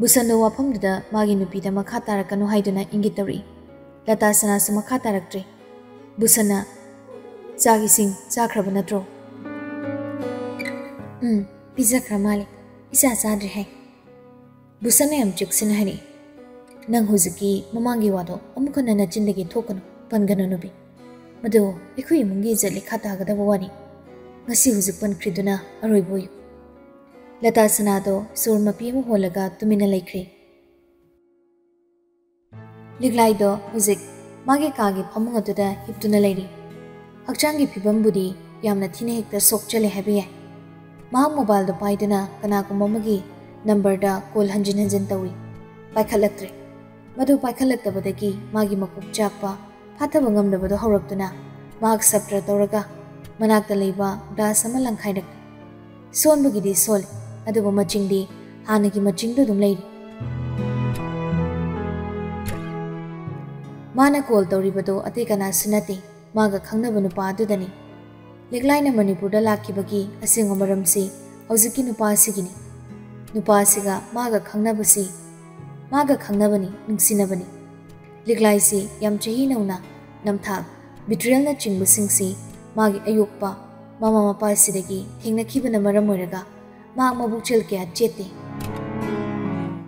ꯕꯨꯁꯟꯗꯣ ꯋꯥꯐꯝꯗꯨꯗ ꯃꯥꯒꯤ ꯅꯨꯄꯤꯗ ꯃꯈꯥ ꯇꯥꯔꯛꯀꯅꯨ ꯍꯥꯏꯗꯨꯅ ꯏꯪꯒꯤꯠ ꯇꯧꯔꯛꯏ꯫ ꯂꯇꯥ ꯁꯅꯥꯁꯨ ꯃꯈꯥ ꯇꯥꯔꯛꯇ꯭ꯔꯦ꯫ ꯕꯨꯁꯟꯅ, "ꯆꯥꯛ ꯏꯁꯤꯡ ꯆꯥꯈ꯭ꯔꯕ ꯅꯠꯇ꯭ꯔꯣ?" "ꯎꯝ, ꯄꯤꯖꯈ꯭ꯔ ꯃꯥꯜꯂꯦ꯫ ꯏꯆꯥ ꯆꯥꯗ꯭ꯔꯤ ꯍꯥꯏ꯫" ꯕꯨꯁꯟꯅ ꯌꯥꯝ ꯆꯦꯛꯁꯤꯟꯅ ꯍꯥꯏꯔꯛꯏ, "ꯅꯪ ꯍꯧꯖꯤꯛꯀꯤ ꯃꯃꯥꯡꯒꯤ ꯋꯥꯗꯣ ꯑꯃꯨꯛ ꯍꯟꯅ ꯅꯆꯤꯟꯗꯒꯤ ꯊꯣꯛꯀꯅꯨ, ꯄꯟꯒꯅꯨ ꯅꯨꯄꯤ꯫ ꯃꯗꯨ ꯑꯩꯈꯣꯏ ꯏꯃꯨꯡꯒꯤ ꯏꯖꯠ ꯂꯩꯈꯥ ꯇꯥꯒꯗꯕ ꯋꯥꯅꯤ꯫ ꯉꯁꯤ ꯍꯧꯖꯤꯛ ꯄꯟꯈ꯭ꯔꯤꯗꯨꯅ ꯑꯔꯣꯏꯕ ꯑꯣꯏꯌꯨ꯫" ꯂꯇꯥ ꯁꯅꯥꯗꯣ ꯁꯣꯔ ꯃꯄꯤ ꯑꯃ ꯍꯣꯜꯂꯒ ꯇꯨꯃꯤꯟꯅ ꯂꯩꯈ꯭ꯔꯦ꯫ ꯂꯤꯛꯂꯥꯏꯗꯣ ꯍꯧꯖꯤꯛ ꯃꯥꯒꯤ ꯀꯥꯒꯤ ꯐꯃꯨꯡ ꯑꯗꯨꯗ ꯍꯤꯞꯇꯨꯅ ꯂꯩꯔꯤ꯫ ꯍꯛꯆꯥꯡꯒꯤ ꯐꯤꯕꯝꯕꯨꯗꯤ ꯌꯥꯝꯅ ꯊꯤꯅ ꯍꯦꯛꯇ ꯁꯣꯛꯆꯜꯂꯦ ꯍꯥꯏꯕ ꯌꯥꯏ꯫ ꯃꯍꯥꯛ ꯃꯣꯕꯥꯏꯜꯗꯣ ꯄꯥꯏꯗꯨꯅ ꯀꯅꯥꯒꯨꯝꯕ ꯑꯃꯒꯤ ꯅꯝꯕꯔꯗ ꯀꯣꯜ ꯍꯟꯖꯤꯟ ꯍꯟꯖꯤꯟ ꯇꯧꯏ꯫ ꯄꯥꯏꯈꯠꯂꯛꯇ꯭ꯔꯦ꯫ ꯃꯗꯨ ꯄꯥꯏꯈꯠꯂꯛꯇꯕꯗꯒꯤ ꯃꯥꯒꯤ ꯃꯀꯣꯛ ꯆꯥꯛꯄ, ꯐꯥꯊꯕ ꯉꯝꯗꯕꯗꯣ ꯍꯧꯔꯛꯇꯨꯅ ꯃꯍꯥꯛ ꯁꯞꯇ꯭ꯔ ꯇꯧꯔꯒ ꯃꯅꯥꯛꯇ ꯂꯩꯕ ꯒ꯭ꯂꯥꯁ ꯑꯃ ꯂꯪꯈꯥꯏꯔꯛꯏ꯫ ꯁꯣꯟꯕꯒꯤꯗꯤ ꯁꯣꯜꯂꯤ, ꯑꯗꯨꯕꯨ ꯃꯆꯤꯡꯗꯤ ꯍꯥꯟꯅꯒꯤ ꯃꯆꯤꯡꯗꯨ ꯑꯗꯨꯝ ꯂꯩꯔꯤ꯫ ꯃꯥꯅ ꯀꯣꯜ ꯇꯧꯔꯤꯕꯗꯨ ꯑꯇꯩ ꯀꯅꯥꯁꯨ ꯅꯠꯇꯦ, ꯃꯥꯒ ꯈꯪꯅꯕ ꯅꯨꯄꯥ ꯑꯗꯨꯗꯅꯤ꯫ ꯂꯤꯛꯂꯥꯏꯅ ꯃꯅꯤꯄꯨꯔꯗ ꯂꯥꯛꯈꯤꯕꯒꯤ ꯑꯁꯦꯡꯕ ꯃꯔꯝꯁꯤ ꯍꯧꯖꯤꯛꯀꯤ ꯅꯨꯄꯥ ꯑꯁꯤꯒꯤꯅꯤ꯫ ꯅꯨꯄꯥ ꯑꯁꯤꯒ ꯃꯥꯒ ꯈꯪꯅꯕꯁꯤ, ꯃꯥꯒ ꯈꯪꯅꯕꯅꯤ, ꯅꯨꯡꯁꯤꯅꯕꯅꯤ꯫ ꯂꯤꯛꯂꯥꯏꯁꯤ ꯌꯥꯝ ꯆꯍꯤ ꯅꯧꯅ ꯅꯝꯊꯥꯛ, ꯕꯤꯇ꯭ꯔꯦꯜꯅꯆꯤꯡꯕꯁꯤꯡꯁꯤ ꯃꯥꯒꯤ ꯑꯌꯣꯛꯄ ꯃꯃꯥ ꯃꯄꯥꯁꯤꯗꯒꯤ ꯊꯦꯡꯅꯈꯤꯕꯅ ꯃꯔꯝ ꯑꯣꯏꯔꯒ ꯃꯍꯥꯛ ꯃꯕꯨꯛꯆꯦꯜ ꯀꯌꯥ ꯆꯦꯠꯇꯦ꯫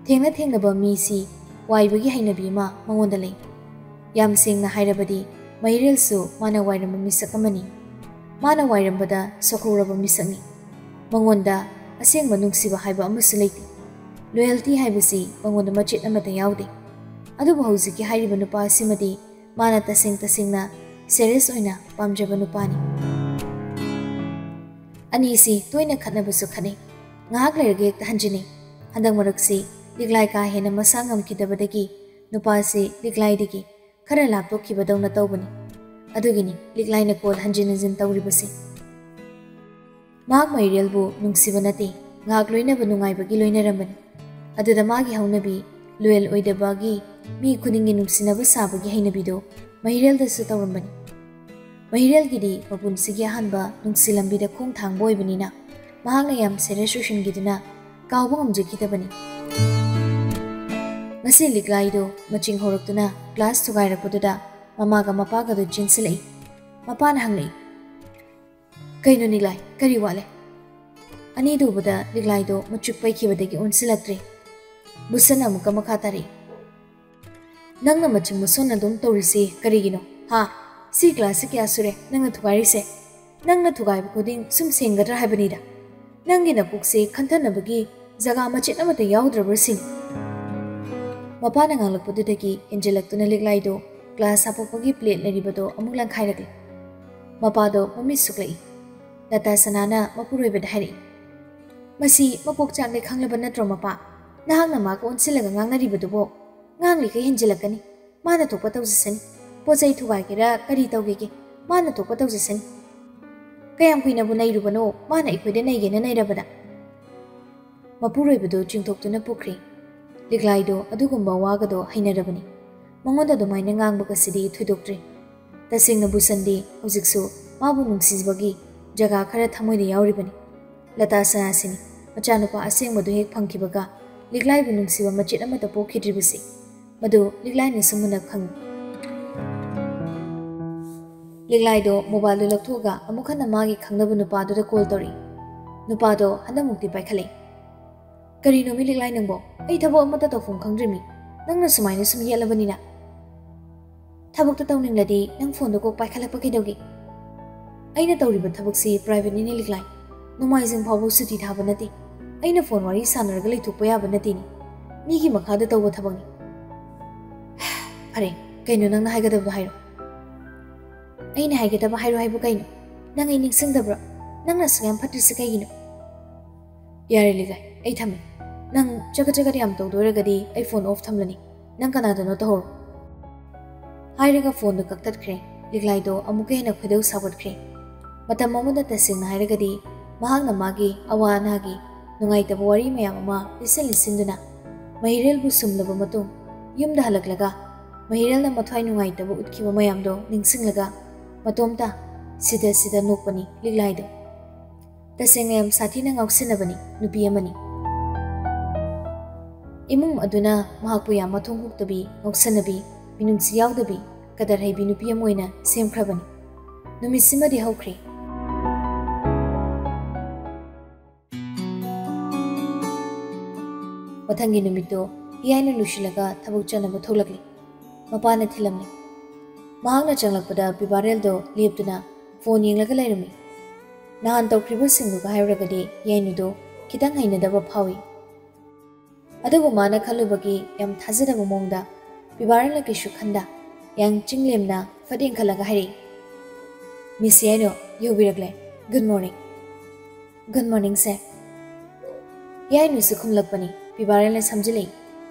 ꯊꯦꯡꯅ ꯊꯦꯡꯅꯕ ꯃꯤꯁꯤ ꯋꯥꯏꯕꯒꯤ ꯍꯩꯅꯕꯤ ꯑꯃ ꯃꯉꯣꯟꯗ ꯂꯩ꯫ ꯌꯥꯝ ꯁꯦꯡꯅ ꯍꯥꯏꯔꯕꯗꯤ, ꯃꯩꯔꯦꯜꯁꯨ ꯃꯥꯅ ꯋꯥꯏꯔꯝꯕ ꯃꯤꯁꯛ ꯑꯃꯅꯤ꯫ ꯃꯥꯅ ꯋꯥꯏꯔꯝꯕꯗ ꯁꯣꯛꯍꯧꯔꯕ ꯃꯤꯁꯛꯅꯤ꯫ ꯃꯉꯣꯟꯗ ꯑꯁꯦꯡꯕ ꯅꯨꯡꯁꯤꯕ ꯍꯥꯏꯕ ꯑꯃꯁꯨ ꯂꯩꯇꯦ꯫ ꯂꯣꯌꯦꯜꯇꯤ ꯍꯥꯏꯕꯁꯤ ꯃꯉꯣꯟꯗ ꯃꯆꯦꯠ ꯑꯃꯠꯇ ꯌꯥꯎꯗꯦ꯫ ꯑꯗꯨꯕꯨ ꯍꯧꯖꯤꯛꯀꯤ ꯍꯥꯏꯔꯤꯕ ꯅꯨꯄꯥ ꯑꯁꯤꯃꯗꯤ ꯃꯥꯅ ꯇꯁꯦꯡ ꯇꯁꯦꯡꯅ ꯁꯦꯔꯤꯌꯁ ꯑꯣꯏꯅ ꯄꯥꯝꯖꯕ ꯅꯨꯄꯥꯅꯤ꯫ ꯑꯅꯤꯁꯤ ꯇꯣꯏꯅ ꯈꯠꯅꯕꯁꯨ ꯈꯠꯅꯩ꯫ ꯉꯥꯏꯍꯥꯛ ꯂꯩꯔꯒ ꯍꯦꯛꯇ ꯍꯟꯖꯤꯟꯅꯩ꯫ ꯍꯟꯗꯛ ꯃꯔꯛꯁꯤ ꯂꯤꯛꯂꯥꯏ ꯀꯥ ꯍꯦꯟꯅ ꯃꯁꯥ ꯉꯝꯈꯤꯗꯕꯗꯒꯤ ꯅꯨꯄꯥꯁꯤ ꯂꯤꯛꯂꯥꯏꯗꯒꯤ ꯈꯔ ꯂꯥꯞꯊꯣꯛꯈꯤꯕꯗꯧꯅ ꯇꯧꯕꯅꯤ꯫ ꯑꯗꯨꯒꯤꯅꯤ ꯂꯤꯛꯂꯥꯏꯅ ꯀꯣꯜ ꯍꯟꯖꯤꯟ ꯍꯟꯖꯤꯟ ꯇꯧꯔꯤꯕꯁꯤ꯫ ꯃꯍꯥꯛ ꯃꯩꯔꯦꯜꯕꯨ ꯅꯨꯡꯁꯤꯕ ꯅꯠꯇꯦ, ꯉꯥꯏꯍꯥꯛ ꯂꯣꯏꯅꯕ ꯅꯨꯡꯉꯥꯏꯕꯒꯤ ꯂꯣꯏꯅꯔꯝꯕꯅꯤ꯫ ꯑꯗꯨꯗ ꯃꯥꯒꯤ ꯍꯧꯅꯕꯤ, ꯂꯣꯌꯦꯜ ꯑꯣꯏꯗꯕꯒꯤ, ꯃꯤ ꯈꯨꯗꯤꯡꯒꯤ ꯅꯨꯡꯁꯤꯅꯕ ꯁꯥꯕꯒꯤ ꯍꯩꯅꯕꯤꯗꯣ ꯃꯍꯤꯔꯦꯜꯗꯁꯨ ꯇꯧꯔꯝꯕꯅꯤ꯫ ꯃꯍꯤꯔꯦꯜꯒꯤꯗꯤ ꯃꯄꯨꯟꯁꯤꯒꯤ ꯑꯍꯥꯟꯕ ꯅꯨꯡꯁꯤ ꯂꯝꯕꯤꯗ ꯈꯣꯡ ꯊꯥꯡꯕ ꯑꯣꯏꯕꯅꯤꯅ ꯃꯍꯥꯛꯅ ꯌꯥꯝ ꯁꯦꯔꯤꯌꯁ ꯑꯣꯏꯁꯤꯟꯈꯤꯗꯨꯅ ꯀꯥꯎꯕ ꯉꯝꯖꯈꯤꯗꯕꯅꯤ꯫ ꯉꯁꯤ ꯂꯤꯛꯂꯥꯏꯗꯣ ꯃꯆꯤꯡ ꯍꯧꯔꯛꯇꯨꯅ ꯀ꯭ꯂꯥꯁ ꯊꯨꯒꯥꯏꯔꯛꯄꯗꯨꯗ ꯃꯃꯥꯒ ꯃꯄꯥꯒꯗꯣ ꯆꯦꯟꯁꯤꯜꯂꯛꯏ꯫ ꯃꯄꯥꯅ ꯍꯪꯂꯛꯏ, "ꯀꯩꯅꯣ ꯅꯤꯛꯂꯥꯏ, ꯀꯔꯤ ꯋꯥꯠꯂꯦ?" ꯑꯅꯤꯗꯨ ꯎꯕꯗ ꯂꯤꯛꯂꯥꯏꯗꯣ ꯃꯆꯨꯛ ꯄꯩꯈꯤꯕꯗꯒꯤ ꯑꯣꯟꯁꯤꯜꯂꯛꯇ꯭ꯔꯦ꯫ ꯕꯨꯁꯟ ꯑꯃꯨꯛꯀ ꯃꯈꯥ ꯇꯥꯔꯛꯏ, "ꯅꯪꯅ ꯃꯆꯤꯡ ꯃꯁꯣꯟ ꯑꯗꯨꯝ ꯇꯧꯔꯤꯁꯤ ꯀꯔꯤꯒꯤꯅꯣ? ꯍꯥ? ꯁꯤ ꯀ꯭ꯂꯥꯁꯁꯤ ꯀꯌꯥ ꯁꯨꯔꯦ ꯅꯪꯅ ꯊꯨꯒꯥꯏꯔꯤꯁꯦ? ꯅꯪꯅ ꯊꯨꯒꯥꯏꯕ ꯈꯨꯗꯤꯡ ꯁꯨꯝ ꯁꯦꯡꯒꯗ꯭ꯔꯥ ꯍꯥꯏꯕꯅꯤꯗ꯫ ꯅꯪꯒꯤ ꯅꯀꯣꯛꯁꯦ ꯈꯟꯊꯅꯕꯒꯤ ꯖꯒꯥ ꯃꯆꯦꯠ ꯑꯃꯠꯇ ꯌꯥꯎꯗ꯭ꯔꯕ꯭ꯔꯥ ꯁꯤꯅꯤ?" ꯃꯄꯥꯅ ꯉꯥꯡꯂꯛꯄꯗꯨꯗꯒꯤ ꯍꯦꯟꯖꯤꯜꯂꯛꯇꯨꯅ ꯂꯤꯛꯂꯥꯏꯗꯣ ꯀ꯭ꯂꯥꯁ ꯍꯥꯄꯛꯄꯒꯤ ꯄ꯭ꯂꯦꯠ ꯂꯩꯔꯤꯕꯗꯣ ꯑꯃꯨꯛ ꯂꯪꯈꯥꯏꯔꯛꯂꯦ꯫ ꯃꯄꯥꯗꯣ ꯃꯃꯤꯠ ꯁꯨꯛꯂꯛꯏ꯫ ꯂꯇꯥ ꯁꯅꯥꯅ ꯃꯄꯨꯔꯣꯏꯕꯗ ꯍꯥꯏꯔꯛꯏ, "ꯃꯁꯤ ꯃꯀꯣꯛ ꯆꯥꯛꯂꯦ ꯈꯪꯂꯕ ꯅꯠꯇ꯭ꯔꯣ ꯃꯄꯥ? ꯅꯍꯥꯛꯅ ꯃꯥꯒ ꯑꯣꯟꯁꯤꯜꯂꯒ ꯉꯥꯡꯅꯔꯤꯕꯗꯨꯕꯣ? ꯉꯥꯡꯂꯤꯈꯩ ꯍꯦꯟꯖꯤꯜꯂꯛꯀꯅꯤ꯫ ꯃꯥꯅ ꯊꯣꯛꯄ ꯇꯧꯖꯁꯅꯤ꯫ ꯄꯣꯠ ꯆꯩ ꯊꯨꯒꯥꯏꯒꯦꯔꯥ ꯀꯔꯤ ꯇꯧꯒꯦꯒꯦ, ꯃꯥꯅ ꯊꯣꯛꯄ ꯇꯧꯖꯁꯅꯤ꯫ ꯀꯌꯥꯝ ꯀꯨꯏꯅꯕꯨ ꯅꯩꯔꯨꯕꯅꯣ ꯃꯥꯅ ꯑꯩꯈꯣꯏꯗ ꯅꯩꯒꯦꯅ ꯅꯩꯔꯕꯗ?" ꯃꯄꯨꯔꯣꯏꯕꯗꯨ ꯆꯤꯡꯊꯣꯛꯇꯨꯅ ꯄꯨꯈ꯭ꯔꯦ꯫ ꯂꯤꯛꯂꯥꯏꯗꯣ ꯑꯗꯨꯒꯨꯝꯕ ꯋꯥꯒꯗꯣ ꯍꯩꯅꯔꯕꯅꯤ꯫ ꯃꯉꯣꯟꯗ ꯑꯗꯨꯃꯥꯏꯅ ꯉꯥꯡꯕꯒꯁꯤꯗꯤ ꯊꯣꯏꯗꯣꯛꯇ꯭ꯔꯦ꯫ ꯇꯁꯦꯡꯅ ꯕꯨꯁꯟꯗꯤ ꯍꯧꯖꯤꯛꯁꯨ ꯃꯥꯕꯨ ꯅꯨꯡꯁꯤꯕꯒꯤ ꯖꯒꯥ ꯈꯔ ꯊꯃꯣꯏꯗ ꯌꯥꯎꯔꯤꯕꯅꯤ꯫ ꯂꯇꯥ ꯁꯅꯥꯁꯤꯅꯤ ꯃꯆꯥꯅꯨꯄꯥ ꯑꯁꯦꯡꯕꯗꯨ ꯍꯦꯛ ꯐꯪꯈꯤꯕꯒ ꯂꯤꯛꯂꯥꯏꯕꯨ ꯅꯨꯡꯁꯤꯕ ꯃꯆꯦꯠ ꯑꯃꯠꯇ ꯄꯣꯛꯈꯤꯗ꯭ꯔꯤꯕꯁꯤ꯫ ꯃꯗꯨ ꯂꯤꯛꯂꯥꯏꯅꯁꯨ ꯃꯨꯟꯅ ꯈꯪꯏ꯫ ꯂꯤꯛꯂꯥꯏꯗꯣ ꯃꯣꯕꯥꯏꯜꯗꯨ ꯂꯧꯊꯣꯛꯑꯒ ꯑꯃꯨꯛ ꯍꯟꯅ ꯃꯥꯒꯤ ꯈꯪꯅꯕ ꯅꯨꯄꯥꯗꯨꯗ ꯀꯣꯜ ꯇꯧꯔꯛꯏ꯫ ꯅꯨꯄꯥꯗꯣ ꯍꯟꯗꯛꯃꯨꯛꯇꯤ ꯄꯥꯏꯈꯠꯂꯛꯏ꯫ "ꯀꯔꯤꯅꯣꯃꯤ ꯂꯤꯛꯂꯥꯏ ꯅꯪꯕꯣ? ꯑꯩ ꯊꯕꯛ ꯑꯃꯠꯇ ꯇꯧꯐꯝ ꯈꯪꯗ꯭ꯔꯤꯃꯤ꯫ ꯅꯪꯅ ꯁꯨꯃꯥꯏꯅ ꯁꯨꯝ ꯌꯦꯠꯂꯕꯅꯤꯅ?" "ꯊꯕꯛꯇ ꯇꯧꯅꯤꯡꯂꯗꯤ ꯅꯪ ꯐꯣꯟꯗꯣ ꯀꯣꯛ ꯄꯥꯏꯈꯠꯂꯛꯄ ꯀꯩꯗꯧꯒꯦ? ꯑꯩꯅ ꯇꯧꯔꯤꯕ ꯊꯕꯛꯁꯤ ꯄ꯭ꯔꯥꯏꯚꯦꯠꯅꯤꯅꯦ ꯂꯤꯛꯂꯥꯏ꯫ ꯅꯣꯡꯃꯥꯏꯖꯤꯡ ꯐꯥꯎꯕ ꯁꯨꯇꯤ ꯊꯥꯕ ꯅꯠꯇꯦ꯫ ꯑꯩꯅ ꯐꯣꯟ ꯋꯥꯔꯤ ꯁꯥꯟꯅꯔꯒ ꯂꯩꯊꯣꯛꯄ ꯌꯥꯕ ꯅꯠꯇꯦꯅꯦ꯫ ꯃꯤꯒꯤ ꯃꯈꯥꯗ ꯇꯧꯕ ꯊꯕꯛꯅꯤ꯫" "ꯐꯔꯦ, ꯀꯩꯅꯣ ꯅꯪꯅ ꯍꯥꯏꯒꯗꯕꯗꯣ ꯍꯥꯏꯔꯣ꯫" "ꯑꯩꯅ ꯍꯥꯏꯒꯗꯕ ꯍꯥꯏꯔꯣ ꯍꯥꯏꯕꯨ ꯀꯩꯅꯣ? ꯅꯪ ꯑꯩ ꯅꯤꯡꯁꯤꯡꯗꯕ꯭ꯔꯣ? ꯅꯪꯅ ꯑꯁꯨꯛ ꯌꯥꯝ ꯐꯠꯇ꯭ꯔꯤꯁꯤ ꯀꯩꯒꯤꯅꯣ?" "ꯌꯥꯔꯦ ꯂꯤꯛꯂꯥꯏ, ꯑꯩ ꯊꯝꯃꯦ꯫ ꯅꯪ ꯆꯒꯠ ꯆꯒꯠ ꯌꯥꯝ ꯇꯧꯗꯣꯏꯔꯒꯗꯤ ꯑꯩ ꯐꯣꯟ ꯑꯣꯐ ꯊꯝꯂꯅꯤ꯫ ꯅꯪ ꯀꯅꯥꯗꯅꯣ ꯇꯧꯍꯧꯔꯣ꯫" ꯍꯥꯏꯔꯒ ꯐꯣꯟꯗꯨ ꯀꯛꯊꯠꯈ꯭ꯔꯦ꯫ ꯂꯤꯛꯂꯥꯏꯗꯣ ꯑꯃꯨꯛꯀ ꯍꯦꯟꯅ ꯈꯣꯏꯗꯧ ꯁꯥꯎꯒꯠꯈ꯭ꯔꯦ꯫ ꯃꯇꯝ ꯑꯃꯗ ꯇꯁꯦꯡꯅ ꯍꯥꯏꯔꯒꯗꯤ ꯃꯍꯥꯛꯅ ꯃꯥꯒꯤ ꯑꯋꯥ ꯑꯅꯥꯒꯤ ꯅꯨꯡꯉꯥꯏꯇꯕ ꯋꯥꯔꯤ ꯃꯌꯥꯝ ꯑꯃ ꯂꯤꯁꯤꯟ ꯂꯤꯁꯤꯟꯗꯨꯅ ꯃꯍꯤꯔꯦꯜꯕꯨ ꯁꯨꯝꯂꯕ ꯃꯇꯨꯡ, ꯌꯨꯝꯗ ꯍꯜꯂꯛꯂꯒ ꯃꯍꯤꯔꯦꯜꯅ ꯃꯊ꯭ꯋꯥꯏ ꯅꯨꯡꯉꯥꯏꯇꯕ ꯎꯠꯈꯤꯕ ꯃꯌꯥꯝꯗꯣ ꯅꯤꯡꯁꯤꯡꯂꯒ ꯃꯇꯣꯝꯇ ꯁꯤꯗ ꯁꯤꯗ ꯅꯣꯛꯄꯅꯤ ꯂꯤꯛꯂꯥꯏꯗꯣ꯫ ꯇꯁꯦꯡꯅ ꯌꯥꯝ ꯁꯥꯊꯤꯅ ꯉꯥꯎꯁꯤꯟꯅꯕꯅꯤ ꯅꯨꯄꯤ ꯑꯃꯅꯤ꯫ ꯏꯃꯨꯡ ꯑꯗꯨꯅ ꯃꯍꯥꯛꯄꯨ ꯌꯥꯝ ꯃꯊꯣꯡ ꯍꯨꯛꯇꯕꯤ, ꯉꯥꯎꯁꯟꯅꯕꯤ, ꯃꯤꯅꯨꯡꯁꯤ ꯌꯥꯎꯗꯕꯤ, ꯀꯗꯔ ꯍꯩꯕꯤ ꯅꯨꯄꯤ ꯑꯃ ꯑꯣꯏꯅ ꯁꯦꯝꯈ꯭ꯔꯕꯅꯤ꯫ ꯅꯨꯃꯤꯠꯁꯤꯃꯗꯤ ꯍꯧꯈ꯭ꯔꯦ꯫ ꯃꯊꯪꯒꯤ ꯅꯨꯃꯤꯠꯇꯣ ꯍꯤꯌꯥꯏꯅ ꯂꯣꯏꯁꯤꯜꯂꯒ ꯊꯕꯛ ꯆꯠꯅꯕ ꯊꯣꯛꯂꯛꯂꯤ꯫ ꯃꯄꯥꯅ ꯊꯤꯜꯂꯝꯂꯤ꯫ ꯃꯍꯥꯛꯅ ꯆꯪꯂꯛꯄꯗ ꯄꯤꯕꯥꯔꯦꯜꯗꯣ ꯂꯦꯞꯇꯨꯅ ꯐꯣꯟ ꯌꯦꯡꯂꯒ ꯂꯩꯔꯝꯃꯤ꯫ ꯅꯍꯥꯟ ꯇꯧꯈ꯭ꯔꯤꯕꯁꯤꯡꯗꯨꯒ ꯍꯥꯏꯔꯨꯔꯒꯗꯤ ꯌꯥꯏꯅꯨꯗꯣ ꯈꯤꯇꯪ ꯍꯩꯅꯗꯕ ꯐꯥꯎꯏ꯫ ꯑꯗꯨꯕꯨ ꯃꯥꯅ ꯈꯜꯂꯨꯕꯒꯤ ꯌꯥꯝ ꯊꯥꯖꯗꯕ ꯃꯑꯣꯡꯗ ꯄꯤꯕꯥꯔꯦꯜꯅ ꯀꯩꯁꯨ ꯈꯟꯗ ꯌꯥꯡ ꯆꯤꯡꯂꯦꯝꯅ ꯐꯠ ꯌꯦꯡꯈꯠꯂꯒ ꯍꯥꯏꯔꯛꯏ, "ꯃꯤꯁ ꯌꯥꯏꯅꯨ, ꯌꯧꯕꯤꯔꯛꯂꯦ꯫ Good morning." "Good morning, sir." ꯌꯥꯏꯅꯨꯁꯨ ꯈꯨꯝꯂꯛꯄꯅꯤ꯫ ꯄꯤꯕꯥꯔꯦꯜꯅ ꯁꯝꯖꯤꯜꯂꯛꯏ,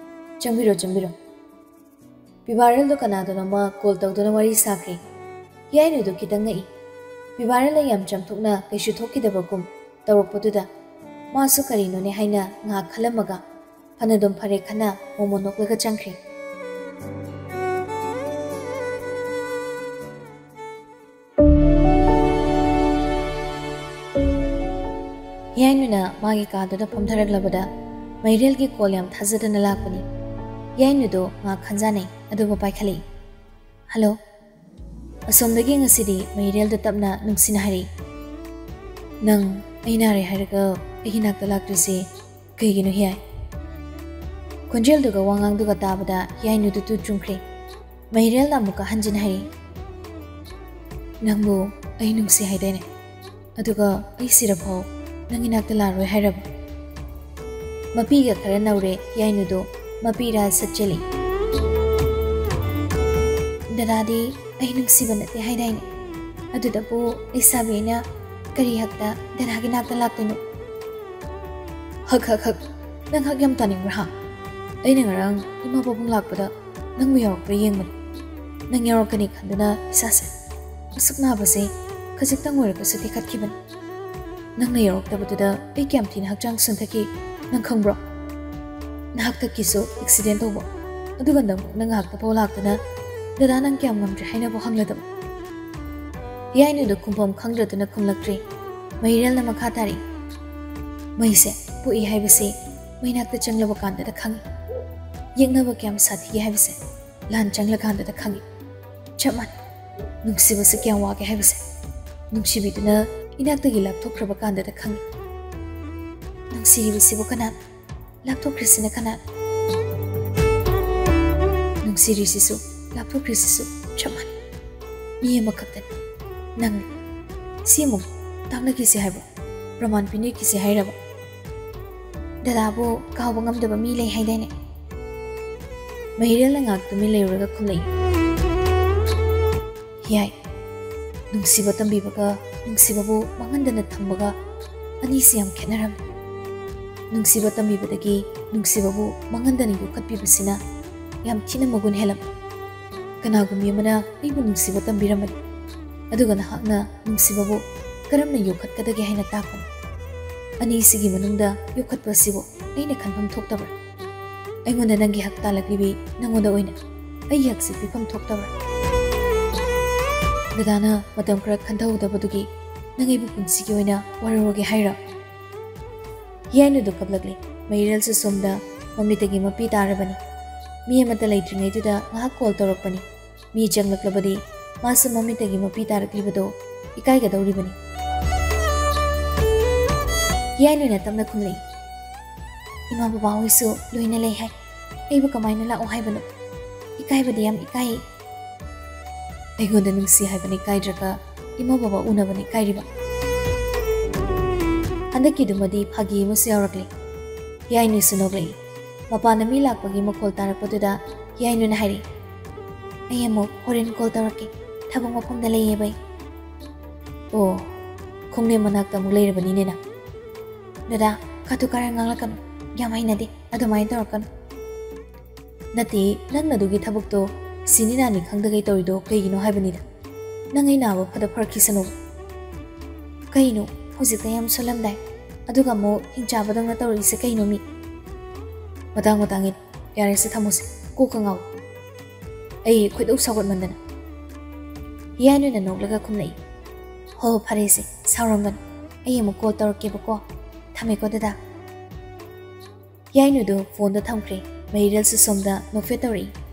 "ꯆꯪꯕꯤꯔꯣ, ꯆꯪꯕꯤꯔꯣ." ꯄꯤꯕꯥꯔꯦꯜꯗꯣ ꯀꯅꯥꯗꯅꯣꯃ ꯀꯣꯜ ꯇꯧꯗꯨꯅ ꯋꯥꯔꯤ ꯁꯥꯈ꯭ꯔꯦ꯫ ꯌꯥꯏꯅꯨꯗꯣ ꯈꯤꯇꯪ ꯉꯛꯏ꯫ ꯄꯤꯕꯥꯔꯦꯜꯅ ꯌꯥꯝ ꯆꯝꯊꯣꯛꯅ ꯀꯩꯁꯨ ꯊꯣꯛꯈꯤꯗꯕꯒꯨꯝ ꯇꯧꯔꯛꯄꯗꯨꯗ ꯃꯥꯁꯨ ꯀꯔꯤꯅꯣꯅꯦ ꯍꯥꯏꯅ ꯉꯥꯏꯍꯥꯛ ꯈꯜꯂꯝꯃꯒ ꯐꯅꯗꯨꯝ ꯐꯔꯦ ꯈꯟꯅ ꯃꯣꯃꯣꯟ ꯅꯣꯛꯂꯒ ꯆꯪꯈ꯭ꯔꯦ꯫ ꯍꯤꯌꯥꯏꯅꯨꯅ ꯃꯥꯒꯤ ꯀꯥꯗꯨꯗ ꯐꯝꯊꯔꯛꯂꯕꯗ ꯃꯩꯔꯦꯜꯒꯤ ꯀꯣꯜ ꯌꯥꯝ ꯊꯥꯖꯗꯅ ꯂꯥꯛꯄꯅꯤ꯫ ꯍꯤꯌꯥꯏꯅꯨꯗꯣ ꯉꯥꯛ ꯈꯟꯖꯥꯅꯩ, ꯑꯗꯨꯕꯨ ꯄꯥꯏꯈꯠꯂꯛꯏ꯫ "ꯍꯜꯂꯣ?" ꯑꯁꯣꯝꯗꯒꯤ ꯉꯁꯤꯗꯤ ꯃꯩꯔꯦꯜꯗ ꯇꯞꯅ ꯅꯨꯡꯁꯤꯅ ꯍꯥꯏꯔꯛꯏ, "ꯅꯪ ꯑꯩ ꯅꯥꯔꯦ ꯍꯥꯏꯔꯒ ꯑꯩꯒꯤ ꯅꯥꯛꯇ ꯂꯥꯛꯇ꯭ꯔꯤꯁꯦ ꯀꯩꯒꯤꯅꯣ, ꯍꯤꯌꯥꯏ?" ꯈꯣꯟꯖꯦꯜꯗꯨꯒ ꯋꯥꯉꯥꯡꯗꯨꯒ ꯇꯥꯕꯗ ꯍꯤꯌꯥꯏꯅꯨꯗꯨ ꯇꯨ ꯆꯨꯡꯈ꯭ꯔꯦ꯫ ꯃꯩꯔꯦꯜꯅ ꯑꯃꯨꯛꯀ ꯍꯟꯖꯤꯟ ꯍꯥꯏꯔꯛꯏ, "ꯅꯪꯕꯨ ꯑꯩ ꯅꯨꯡꯁꯤ ꯍꯥꯏꯗꯥꯏꯅꯦ? ꯑꯗꯨꯒ ꯑꯩ ꯁꯤꯔꯐꯥꯎ ꯅꯪꯒꯤ ꯅꯥꯛꯇ ꯂꯥꯛꯑꯔꯣꯏ ꯍꯥꯏꯔꯕ?" ꯃꯄꯤꯒ ꯈꯔ ꯅꯧꯔꯦ ꯍꯤꯌꯥꯏꯅꯨꯗꯣ ꯃꯄꯤꯔꯥ ꯁꯠꯆꯜꯂꯤ꯫ "ꯗꯗꯥꯗꯤ ꯑꯩ ꯅꯨꯡꯁꯤꯕ ꯅꯠꯇꯦ ꯍꯥꯏꯗꯥꯏꯅꯦ? ꯑꯗꯨꯗꯕꯨ ꯂꯩꯁꯥꯕꯤ ꯑꯩꯅ ꯀꯔꯤ ꯍꯛꯇ ꯗꯗꯥꯒꯤ ꯅꯥꯛꯇ ꯂꯥꯛꯇꯣꯏꯅꯣ?" "ꯍꯛ, ꯍꯛ, ꯍꯛ꯫ ꯅꯪ ꯍꯛ ꯌꯥꯝ ꯇꯥꯅꯤꯡꯕ꯭ꯔꯥ, ꯍꯥ? ꯑꯩꯅ ꯉꯔꯥꯡ ꯏꯃꯥ ꯄꯥꯕꯨꯡ ꯂꯥꯛꯄꯗ ꯅꯪꯕꯨ ꯌꯥꯎꯔꯛꯄ꯭ꯔꯥ ꯌꯦꯡꯕꯅꯤ꯫ ꯅꯪ ꯌꯥꯎꯔꯛꯀꯅꯤ ꯈꯟꯗꯨꯅ ꯏꯁꯥꯁꯦ ꯑꯁꯨꯛ ꯅꯥꯕꯁꯦ ꯈꯖꯤꯛꯇꯪ ꯑꯣꯏꯔꯒꯁꯨ ꯇꯦꯛꯈꯠꯈꯤꯕꯅꯤ꯫ ꯅꯪꯅ ꯌꯧꯔꯛꯇꯕꯗꯨꯗ ꯑꯩ ꯀꯌꯥꯝ ꯊꯤꯅ ꯍꯛꯆꯥꯡ ꯁꯣꯟꯊꯈꯤ, ꯅꯪ ꯈꯪꯕ꯭ꯔꯣ? ꯅꯍꯥꯛꯇꯛꯀꯤꯁꯨ ꯑꯦꯛꯁꯤꯗꯦꯟ ꯇꯧꯕ, ꯑꯗꯨꯒ ꯅꯪ ꯉꯥꯏꯍꯥꯛꯇ ꯐꯥꯎ ꯂꯥꯛꯇꯅ ꯗꯗꯥ ꯅꯪ ꯀꯌꯥꯝ ꯉꯝꯗ꯭ꯔꯦ ꯍꯥꯏꯅꯕꯨ ꯍꯪꯂꯗꯕ꯫ ꯌꯥꯏꯅꯨꯗ ꯈꯨꯝꯐꯝ ꯈꯪꯗ꯭ꯔꯗꯨꯅ ꯈꯨꯝꯂꯛꯇ꯭ꯔꯦ꯫ ꯃꯩꯔꯦꯜꯅ ꯃꯈꯥ ꯇꯥꯔꯛꯏ, ꯃꯩꯁꯦ ꯄꯣꯛꯏ ꯍꯥꯏꯕꯁꯤ ꯃꯩꯅꯥꯛꯇ ꯆꯪꯂꯕ ꯀꯥꯟꯗꯗ ꯈꯪꯏ꯫ ꯌꯦꯛꯅꯕ ꯀꯌꯥꯝ ꯁꯥꯊꯤ ꯍꯥꯏꯕꯁꯦ ꯂꯥꯟ ꯆꯪꯂꯀꯥꯟꯗꯗ ꯈꯪꯏ꯫ ꯆꯞ ꯃꯥꯟꯅꯩ꯫ ꯅꯨꯡꯁꯤꯕꯁꯦ ꯀꯌꯥꯝ ꯋꯥꯒꯦ ꯍꯥꯏꯕꯁꯦ ꯅꯨꯡꯁꯤꯕꯤꯗꯨꯅ ꯏꯅꯥꯛꯇꯒꯤ ꯂꯥꯞꯊꯣꯛꯈ꯭ꯔꯕ ꯀꯥꯟꯗꯗ ꯈꯪꯏ꯫ ꯅꯨꯡꯁꯤꯔꯤꯕꯁꯤꯕꯨ ꯀꯅꯥꯅꯣ? ꯂꯥꯞꯊꯣꯛꯈ꯭ꯔꯤꯁꯤꯅ ꯀꯅꯥꯅꯣ? ꯅꯨꯡꯁꯤꯔꯤꯁꯤꯁꯨ ꯂꯥꯞꯊꯣꯛꯈ꯭ꯔꯤꯁꯤꯁꯨ ꯆꯞ ꯃꯥꯟꯅꯩ꯫ ꯃꯤ ꯑꯃꯈꯛꯇꯅꯤ꯫ ꯅꯪꯅꯤ꯫ ꯁꯤ ꯑꯃꯨꯛ ꯇꯥꯛꯅꯈꯤꯁꯤ ꯍꯥꯏꯕ꯭ꯔꯣ? ꯄ꯭ꯔꯃꯥꯟ ꯄꯤꯅꯈꯤꯁꯤ ꯍꯥꯏꯔꯕ? ꯗꯗꯥꯕꯨ ꯀꯥꯎꯕ ꯉꯝꯗꯕ ꯃꯤ ꯂꯩ ꯍꯥꯏꯗꯥꯏꯅꯦ? ꯃꯩꯔꯦꯜꯅ ꯉꯥꯏꯍꯥꯛ ꯇꯨꯃꯤꯟ ꯂꯩꯔꯨꯔꯒ ꯈꯨꯝꯂꯛꯏ, ꯌꯥꯏ꯫ ꯅꯨꯡꯁꯤꯕ ꯇꯝꯕꯤꯕꯒ ꯅꯨꯡꯁꯤꯕꯕꯨ ꯃꯥꯡꯍꯟꯗꯅ ꯊꯝꯕꯒ ꯑꯅꯤꯁꯤ ꯌꯥꯝ ꯈꯦꯠꯅꯔꯝꯃꯤ꯫ ꯅꯨꯡꯁꯤꯕ ꯇꯝꯕꯤꯕꯗꯒꯤ ꯅꯨꯡꯁꯤꯕꯕꯨ ꯃꯥꯡꯍꯟꯗꯅ ꯌꯣꯛꯈꯠꯄꯤꯕꯁꯤꯅ ꯌꯥꯝ ꯊꯤꯅ ꯃꯒꯨꯟ ꯍꯦꯜꯂꯝꯃꯤ꯫ ꯀꯅꯥꯒꯨꯝꯕꯤ ꯑꯃꯅ ꯑꯩꯕꯨ ꯅꯨꯡꯁꯤꯕ ꯇꯝꯕꯤꯔꯝꯕꯅꯤ, ꯑꯗꯨꯒ ꯅꯍꯥꯛꯅ ꯅꯨꯡꯁꯤꯕꯕꯨ ꯀꯔꯝꯅ ꯌꯣꯛꯈꯠꯀꯗꯒꯦ ꯍꯥꯏꯅ ꯇꯥꯛꯄꯅꯤ꯫ ꯑꯅꯤꯁꯤꯒꯤ ꯃꯅꯨꯡꯗ ꯌꯣꯛꯈꯠꯄ ꯑꯁꯤꯕꯨ ꯑꯩꯅ ꯈꯟꯐꯝ ꯊꯣꯛꯇꯕ꯭ꯔꯥ? ꯑꯩꯉꯣꯟꯗ ꯅꯪꯒꯤ ꯍꯛ ꯇꯥꯜꯂꯛꯂꯤꯕꯤ ꯅꯪꯉꯣꯟꯗ ꯑꯣꯏꯅ ꯑꯩꯒꯤ ꯍꯛꯁꯤ ꯄꯤꯐꯝ ꯊꯣꯛꯇꯕ꯭ꯔꯥ? ꯗꯗꯥꯅ ꯃꯇꯝ ꯈꯔ ꯈꯟꯊꯍꯧꯗꯕꯗꯨꯒꯤ ꯅꯪ ꯑꯩꯕꯨ ꯄꯨꯟꯁꯤꯒꯤ ꯑꯣꯏꯅ ꯋꯥꯔꯧꯔꯒꯦ ꯍꯥꯏꯔꯣ? ꯌꯥꯏꯅꯨꯗꯨ ꯀꯞꯂꯛꯂꯤ꯫ ꯃꯩꯔꯦꯜꯁꯨ ꯁꯣꯝꯗ ꯃꯃꯤꯠꯇꯒꯤ ꯃꯄꯤ ꯇꯥꯔꯕꯅꯤ꯫ ꯃꯤ ꯑꯃꯠꯇ ꯂꯩꯇ꯭ꯔꯤꯉꯩꯗꯨꯗ ꯉꯥꯏꯍꯥꯛ ꯀꯣꯜ ꯇꯧꯔꯛꯄꯅꯤ꯫ ꯃꯤ ꯆꯪꯂꯛꯂꯕꯗꯤ ꯃꯥꯁꯨ ꯃꯃꯤꯠꯇꯒꯤ ꯃꯄꯤ ꯇꯥꯔꯛꯂꯤꯕꯗꯣ ꯏꯀꯥꯏꯒꯗꯧꯔꯤꯕꯅꯤ꯫ ꯌꯥꯏꯅꯨꯅ ꯇꯞꯅ ꯈꯨꯝꯂꯛꯏ, "ꯏꯃꯥ ꯕꯕꯥ ꯍꯣꯏꯁꯨ ꯂꯣꯏꯅ ꯂꯩ ꯍꯥꯏ꯫ ꯑꯩꯕꯨ ꯀꯃꯥꯏꯅ ꯂꯥꯛꯑꯣ ꯍꯥꯏꯕꯅꯣ? ꯏꯀꯥꯏꯕꯗꯤ ꯌꯥꯝ ꯏꯀꯥꯏ꯫" ꯑꯩꯉꯣꯟꯗ ꯅꯨꯡꯁꯤ ꯍꯥꯏꯕꯅ ꯏꯀꯥꯏꯗ꯭ꯔꯒ ꯏꯃꯥ ꯕꯕꯥ ꯎꯅꯕꯅ ꯏꯀꯥꯏꯔꯤꯕ? ꯍꯟꯗꯛꯀꯤꯗꯨꯃꯗꯤ ꯐꯥꯒꯤ ꯑꯃꯁꯨ ꯌꯥꯎꯔꯛꯂꯦ꯫ ꯌꯥꯏꯅꯨꯁꯨ ꯅꯣꯛꯂꯛꯏ꯫ ꯃꯄꯥꯟꯗ ꯃꯤ ꯂꯥꯛꯄꯒꯤ ꯃꯈꯣꯜ ꯇꯥꯔꯛꯄꯗꯨꯗ ꯌꯥꯏꯅꯨꯅ ꯍꯥꯏꯔꯛꯏ, "ꯑꯩ ꯑꯃꯨꯛ ꯍꯣꯔꯦꯟ ꯀꯣꯜ ꯇꯧꯔꯛꯀꯦ, ꯊꯕꯛ ꯃꯐꯝꯗ ꯂꯩꯌꯦꯕ ꯑꯩ꯫" ꯑꯣ, ꯈꯣꯡꯅꯦꯝ ꯃꯅꯥꯛꯇ ꯑꯃꯨꯛ ꯂꯩꯔꯕꯅꯤꯅꯦ ꯅꯪ꯫ ꯗꯗꯥ, ꯀꯥꯇꯨ ꯀꯥꯔꯟ ꯉꯥꯡꯂꯛꯀꯅꯨ, ꯌꯥꯝ ꯍꯩꯅꯗꯦ, ꯑꯗꯨꯃꯥꯏꯅ ꯇꯧꯔꯛꯀꯅꯨ꯫ ꯅꯠꯇꯦ, ꯅꯪꯅ ꯑꯗꯨꯒꯤ ꯊꯕꯛꯇꯣ ꯁꯤꯅꯤ ꯅꯥꯅꯤ ꯈꯪꯗꯒꯩ ꯇꯧꯔꯤꯗꯣ ꯀꯩꯒꯤꯅꯣ ꯍꯥꯏꯕꯅꯤꯗ꯫ ꯅꯪ ꯑꯩ ꯅꯥꯕ ꯐꯗ ꯐꯔꯛꯈꯤꯁꯅꯨ꯫ ꯀꯩꯅꯣ, ꯍꯧꯖꯤꯛꯇ ꯌꯥꯝ ꯁꯣꯜꯂꯝꯗꯥꯏ, ꯑꯗꯨꯒ ꯑꯃꯨꯛ ꯍꯤꯡꯆꯥꯕꯗꯧꯅ ꯇꯧꯔꯛꯏꯁꯦ ꯀꯩꯅꯣꯃꯤ? ꯃꯇꯥꯡ ꯃꯇꯥꯡꯒꯤ, ꯌꯥꯔꯦꯁꯦ, ꯊꯝꯃꯣꯁꯦ, ꯀꯣꯛꯀ ꯉꯥꯎ꯫ ꯑꯩ ꯈꯣꯏꯗꯧ ꯁꯥꯎꯒꯠꯃꯟꯗꯅ꯫ ꯌꯥꯏꯅꯨꯅ ꯅꯣꯛꯂꯒ ꯈꯨꯝꯂꯛꯏ꯫ "ꯍꯣ, ꯐꯔꯦꯁꯦ, ꯁꯥꯎꯔꯝꯒꯅꯨ, ꯑꯩ ꯑꯃꯨꯛ ꯀꯣꯜ ꯇꯧꯔꯛꯀꯦꯕꯀꯣ, ꯊꯝꯃꯦꯀꯣ ꯗꯗꯥ꯫" ꯌꯥꯏꯅꯨꯗꯨ ꯐꯣꯟꯗꯣ ꯊꯝꯈ꯭ꯔꯦ꯫ ꯃꯍꯤꯔꯦꯜꯁꯨ ꯁꯣꯝꯗ ꯅꯣꯛꯐꯦꯠ ꯇꯧꯔꯛꯏ꯫